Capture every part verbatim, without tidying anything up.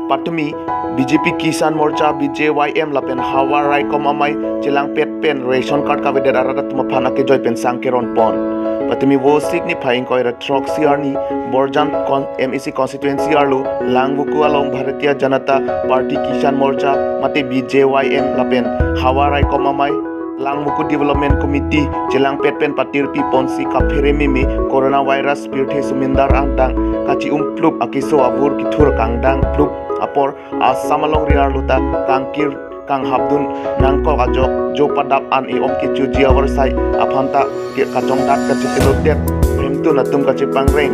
Patumi B J P Kisan Morcha, B J Y M lapen Havar Raikom Amei chelangpet pen ration card kavedet arat atum aphan akejoi pen sang keron pon. Patumi Vosik niphai ingkoi ra throksi arni Borjan con-, M A C constituency arlo Langvoku along Bharatiya Janata Party Kisan Morcha mate B J Y M lapen Havar Raikom Amei Langvoku Development Committee chelangpet pen patirpi ponsi kaphere meme coronavirus pirthe sumindar angdang kachi-um plup akeso avur kethur kangdang plup apor Assam alongri arlo ta kangkir kanghapdun nangkok ajok jo padap an-e om kechoji avarsai aphanta ke kachongdat kachitilodet phemtun atum kachepangreng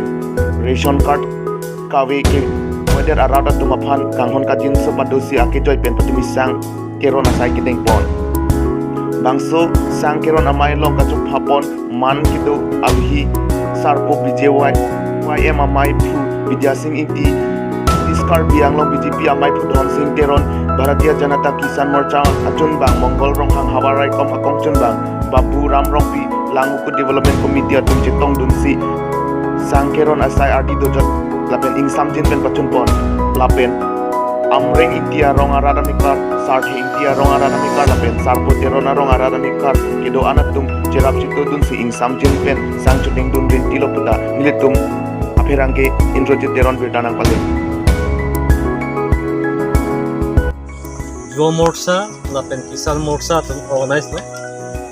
ration card kave ke moder arat atum aphan kanghon kajinso padosi akejoi pen patumi sang keron asai kedeng pon. Bangso sang keron amei along kachopha pon man kedo aluhi sarpo B J Y M amei phu Bidya Sing Ingti, East Karbi Anglong B J P amei phu Dhon Sing Teron, Bharatiya Janata Kisan Morcha achunbang Mongol Ronghang, Havar Raikom akongchunbang Babu Ram Rongpi, Langvoku Development Committee atum chetongdunsi sang keron asai ardi dojot lapen ingsamjin pen pachun pon lapen Amreng Ingti arong arat amekar, Sarthe Ingti arong arat amekar lapen Sarpo Teron arong arat amekar kedo-an atum cherap chetodunsi ingsamjin pen sang chotengdun rinti lo puta nelitum apherangke Indrajit Teron birta nangpale. Yuva Morcha lapen Kisan Morcha atum organize lo.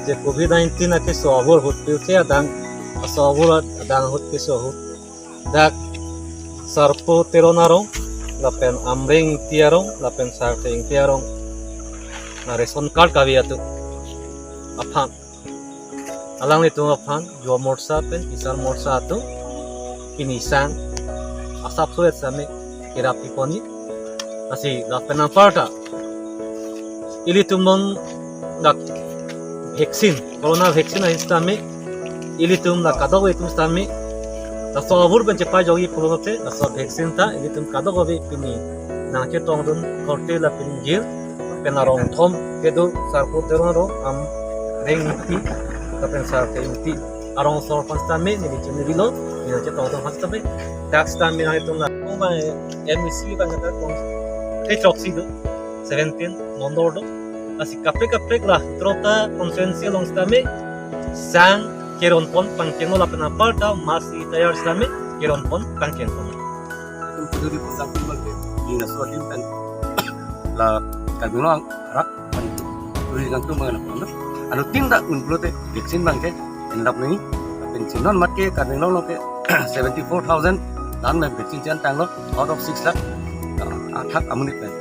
Je covid nineteen akeso avur ahut pirthe adang, aso avur adang ahut keso ahut dak Sarpo Teron arong lapen Amreng Ingti arong lapen Sarthe Ingti arong na ration card kave atum aphan, alanglitum aphan Yuva Morcha pen Kisan Morcha atum pini sang asap suet same kerap pi ponji. Lasi lapen anparta ilitum non dak vaccine, corona vaccine ahin sitame ilitum la kadokave atum sitame laso avur pen chepajokji pulote laso vaccine ta ilitum kadokave pini nangchetongdun korte lapen jir pen arong thom kedo Sarpo Teron arong, Amreng Ingti lapen Sarthe Ingti arong asor aphan sitame neli chunibilo, neli nangchetongdun aphan sitame dak sitame nangtum la kong bang M A C bang kata kong te choksi do, seventeen mondol do. Lasi kaprek kaprek la throk ta constituency along sitame sang keron pon pangkenglo lapen anparta masi tayar sitame keron pon pangkeng pon. Tum kudu di pon tangkung bang ke, di naso adim kan la kagulong rak kan kudu di tangkung bang na pon. Anu tin dak un pulote vaccine bang ke endap nini. Lapen chinon mat ke Karbi Anglong along ke seventy four thousand dan me vaccine chetanglo out of six lakh, uh, athak amonit pen.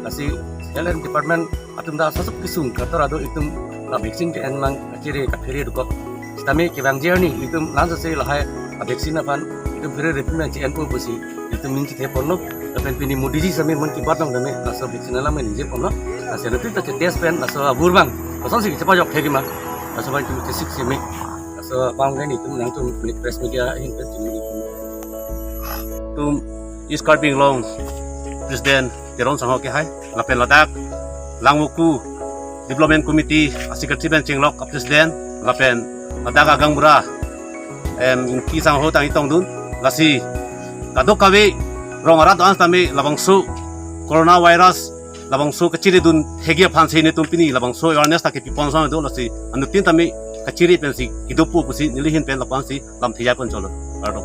Lasi Health Department atum ta sasap kesung kator ado itum la vaccine ke-en mang kachere kaphere dokok. Sitame kevangji arni itum lansose lahai a vaccine aphan itum phere repin nang che-enpo pusi itum ning chethe ponlo. Lapen pini Modi ji sitame Mann Ki Baat along tame laso vaccine alam ningje ponlo. Lasi latum ta che test pen laso avur bang kosonsi kechepajok thekji ma, laso abang itum chesik seme. Laso abang ke nelitum nangtum press media ahin pen chini itum, tum East Karbi Anglong President Teron sangho ke hai, lapen ladak Langvoku Development Committee a secretary pen chenglok a president, lapen ladak agaonbura em Ingti sangho tang chetongdun. Lasi kadokave rong arat an sitame labangso coronavirus labangso kachiridun thekji aphansi nelitum pini labangso awareness ta kepi pon song do. Lasi anuttin tame kachiri pensi kedopo pusi neli ahin pen lapu-ansi lamthe jai pon cholo. Kardom.